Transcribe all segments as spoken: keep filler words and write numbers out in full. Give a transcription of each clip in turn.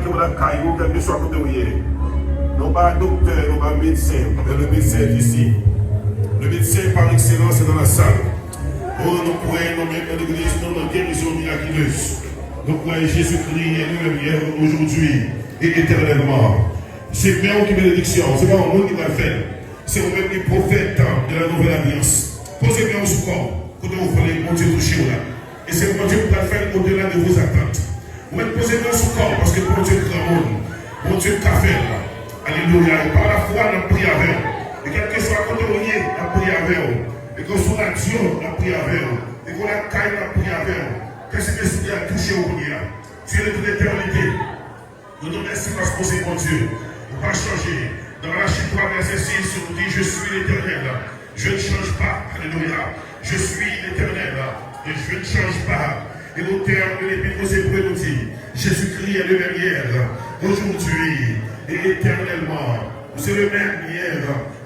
Ou lakay ou, kèlkeswa kote ou ye. Non pa doktè, non pa medsen, men le médecin est ici. Le médecin par excellence est dans la salle. Oh, nou kwè nan men legliz nou nan gerizon mirakilez. Nou kwè Jezikri est le même hier, aujourd'hui et éternellement. Se men w ki benediksyon, se pa yon moun ki pral fè l. Se ou menm ki pwofèt de la nouvelle alliance. Poze men w sou kò w, kote w vle Bondye touche w la. E se Bondye ki pral fè l au-delà de vos attentes. Ou mèt poze men w sou kò w, paske Bondye granmoun. Bondye ka fè l. Alelouya. E pa lafwa, n ap priye avè w. E kèlkeswa kote w ye, n ap priye avè w. E ke w sou radyo, n ap priye avè w. E ke w lakay, n ap priye avè w. Ke Sentespri a touche w kounye a. Dieu de toute éternité. Nou di w mèsi paske w se Bondye. Ou pa chanje. Dans Malachie trois, verset six, ou di, Je suis l'Éternel. Je ne change pas. Alléluia. Je suis l'Éternel. Et je ne change pas. Et l'auteur de l'Épître aux Hébreux nous dit, Jésus-Christ est le même hier, aujourd'hui et éternellement. Ou se le menm yè,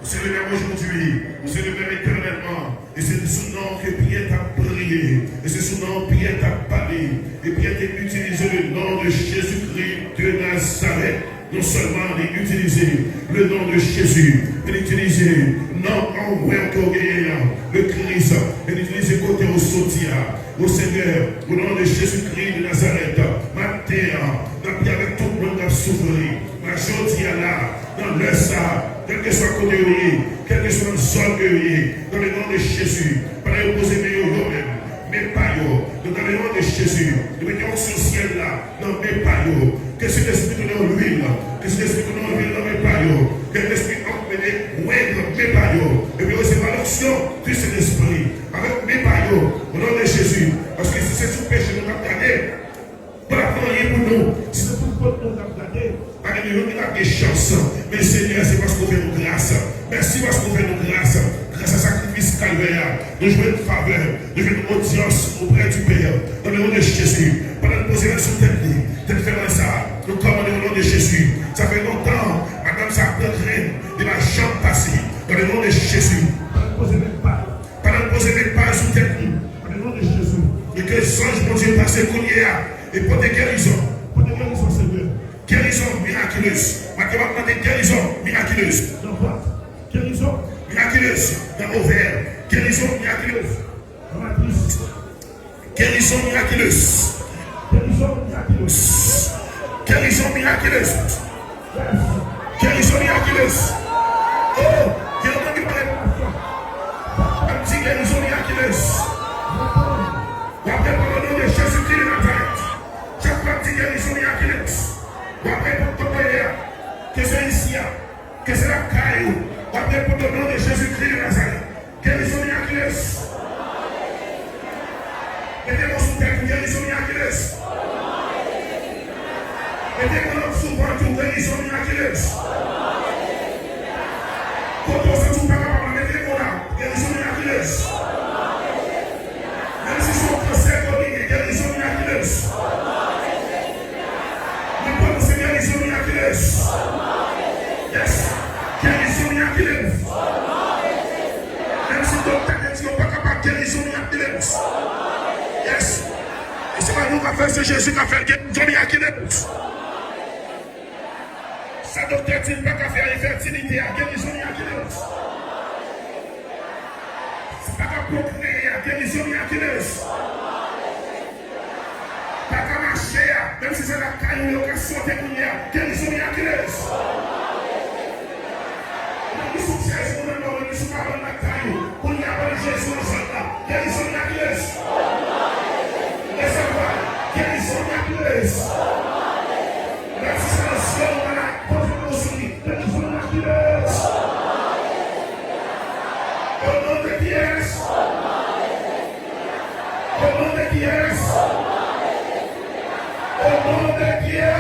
ou se le menm aujourd'hui, ou se le menm etènèlman. E se sou non ke Pyè t ap priye, e se sou non Pyè t ap pale. E Pyè te itilize le nom de Jésus-Christ de Nazareth. Non sèlman li itilize le nom de Jésus, men li itilize non an wè ke w genyen an, le Kris, men li itilize kote w soti a. O Senyè, o non de Jezikri de Nazarèt, maten an, n ap priye avèk tout moun k ap soufri. Nan jodi a la, nan lè sa, kèlkeswa kote yo ye, kèlkeswa zòn ke yo ye, dans le nom de Jésus, pandan yo poze men yo, yo menm, men pa yo, nou dans le nom de Jésus, nou mete onksyon syèl la nan men pa yo, ke Sentespri tounen yon lwil, ke Sentespri tounen yon lwil nan men pa yo, ke Sentespri anmene weng men pa yo, epi yo resevwa lonksyon du Sentespri avèk men pa yo, o non de Jezi, paske si se sou peche nou t ap gade, pa t ap gen anyen pou nou. Si se sou fot nou t ap gade, pa gen youn ki t ap gen chans. Men Senyè, se paske w fè nou gras. Mèsi paske w fè nou gras. Gras a sakrifis Kalvè a, nou jwenn favè, nou jwenn odyans oprè di Pè. Nan non de Jezi, pandan l poze men sou tèt li, tèt fè mal sa, nou kòmande o non de Jezi. Sa fè lontan madanm sa pran grenn, li pa janm pase. Nan non de Jezi, pandan l poze men pa, pandan l poze men pa sou tèt li, nan non de Jezi, e ke zanj Bondye pase kounye a e pote gerizon. Pote gerizon, Senyè. Gerizon mirakilez. Matye w ap mande gerizon mirakilez nan vant. Gerizon mirakilez nan ovè. Gerizon mirakilez nan matris. Gerizon mirakilez. Gerizon mirakilez. Gerizon mirakilez. Gerizon mirakilez. Oh, gen yon moun ki pale. Ap di gerizon mirakilez. W ap reponn o non de Jezikri de Nazarèt. Chak fwa m di gerizon mirakilez, w ap reponn kote w ye a. Ke se isi a, ke se lakay ou, w ap reponn o non de Jezikri de Nazarèt. Gerizon mirakilez. Mete men w sou tèt ou, gerizon mirakilez. Mete men w sou vant ou, gerizon mirakilez. Kote w santi w pa kapab la, mete men w la, gerizon mirakilez. Menm si se yon kansè ke w genyen, gerizon mirakilez. Mwen pwononse gerizon mirakilez. Yes. Gerizon mirakilez. Menm si doktè te di yo pa kapab, gerizon mirakilez. Yes. E se pa nou k ap fè, se Jezi k ap fè l. Gerizon mirakilez. Sa doktè di l pa ka fè a, enfètilite a, gerizon mirakilez. Sa pa ka pwokreye a, gerizon mirakilez. Pa ka mache a, menm si se lakay ou yo ka sote kounye a, gerizon mirakilez. Ou menm ki sou chèz ou, ou menm ou menm ki sou kabann lakay ou, kounye a, pandan Jezi nan zòn nan, gerizon mirakilez. Resevwa gerizon mirakilez. Menm si se nan zòn ou malad, poze men w sou li. Gerizon mirakilez. O non de kiyès? O non de kiyès? O non de kiyès?